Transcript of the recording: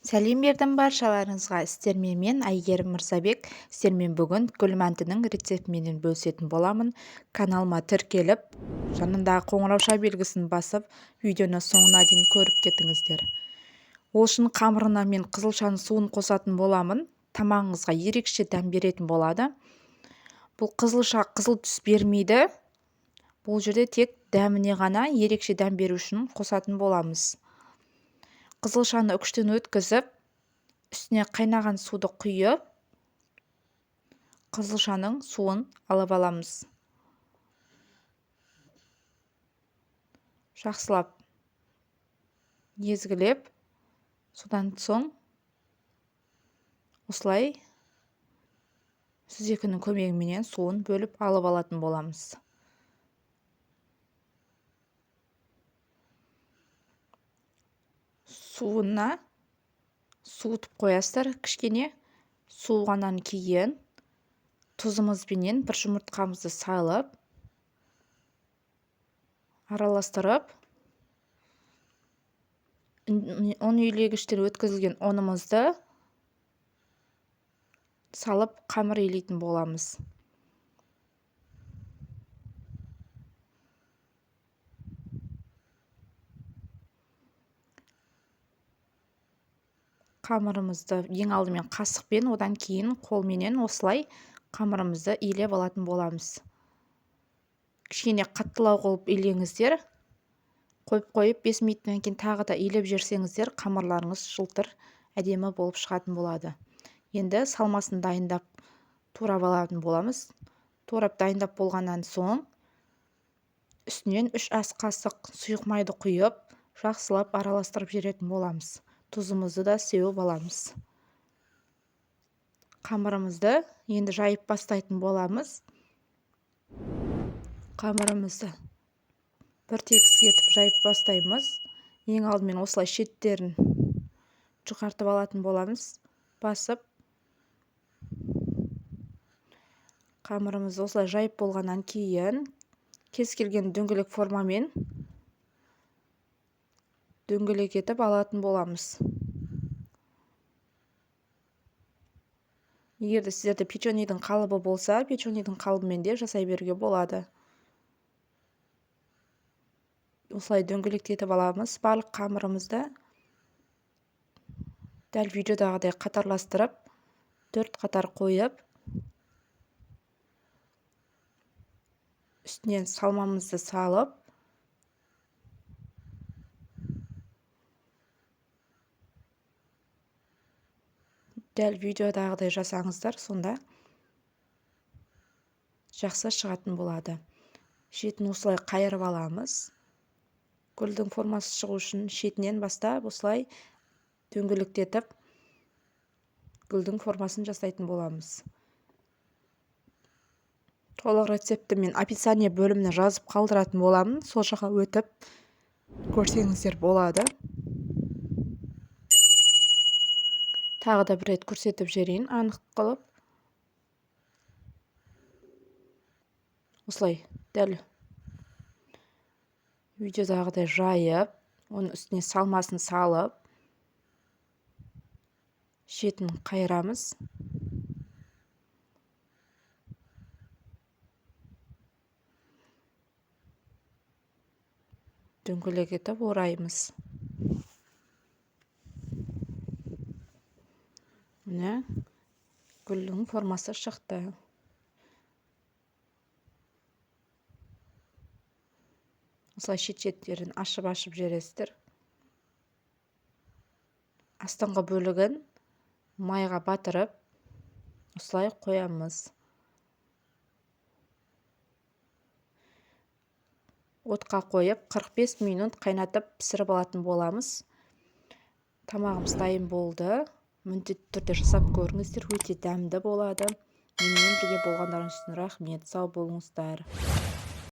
Сәлем бердім баршаларыңызға. Сіздермен мен Әйгерім Мырзабек. Сіздермен бүгін гүл мәнтінің рецептіменен бөлісетін боламын. Каналыма тіркеліп, жанындағы қоңырауша белгісін басып, видеоны соңына дейін көріп кетіңіздер. Ол үшін қамырына мен қызылшаның суын қосатын боламын. Тамағыңызға ерекше дәм беретін болады. Бұл қызылша қызыл түс бермейді. Бұл жерде тек дәміне ғана ерекше дәм беру үшін қосатын боламыз. Қызылшаны үкіштен өткізіп, үстіне қайнаған суды құйып, қызылшаның суын алып аламыз. Жақсылап езгілеп, содан соң осылай сүзекінің көмегіменен суын бөліп алып алатын боламыз. Суына суытып қоясыздар кішкене. Суығаннан кейін тұзымызбенен бір жұмыртқамызды салып, араластырып, ұн илегіштен өткізілген ұнымызды салып қамыр илейтін боламыз. Қамырымызды ең алдымен қасықпен, одан кейін қолменен осылай қамырымызды илеп алатын боламыз. Кішкене қаттылау қылып илеңіздер. Қойып-қойып 5 минуттан кейін тағы да илеп жіберсеңіздер, қамырларыңыз жылтыр, әдемі болып шығатын болады. Енді салмасын дайындап турап алатын боламыз. Турап дайындап болғаннан соң үстінен 3 ас қасық сұйық майды құйып, жақсылап араластырып жіберетін боламыз. Тұзымызды да сеуіп аламыз. Қамырымызды енді жайып бастайтын боламыз. Қамырымызды бір тегіс етіп жайып бастаймыз. Ең алдымен осылай шеттерін жұқартып алатын боламыз. Басып қамырымызды осылай жайып болғаннан кейін кез келген дөңгелек формамен дөңгелек етіп алатын боламыз. Егер де сіздерде печеньедің қалыбы болса, печеньедің қалыбымен де жасай беруге болады. Осылай дөңгелектетіп аламыз. Барлық қамырымызды дәл видеодағыдай қатарластырып, 4 қатар қойып, үстінен салмамызды салып, дәл видеодағыдай жасаңыздар, сонда жақсы шығатын болады. Шетін осылай қайырып аламыз. Гүлдің формасы шығу үшін шетінен бастап осылай дөңгелектетіп гүлдің формасын жасайтын боламыз. Толық рецептті мен описание бөліміне жазып қалдыратын боламын. Сол жаққа өтіп көрсеңіздер болады. Тағы да бір рет көрсетіп жіберейін, анық қылып. Осылай дәл видеодағыдай жайып, оның үстіне салмасын салып, шетін қайырамыз. Дөңгелек етіп ораймыз. Міне, гүлдің формасы шықты. Осылай шет-шеттерін ашып-ашып жібересіздер. Астыңғы бөлігін майға батырып, осылай қоямыз. Отқа қойып, 45 минут қайнатып пісіріп алатын боламыз. Тамағымыз дайын болды. Міндетті түрде жасап көріңіздер, өте дәмді болады. Менімен бірге болғандарыңыз үшін рахмет. Сау болыңыздар.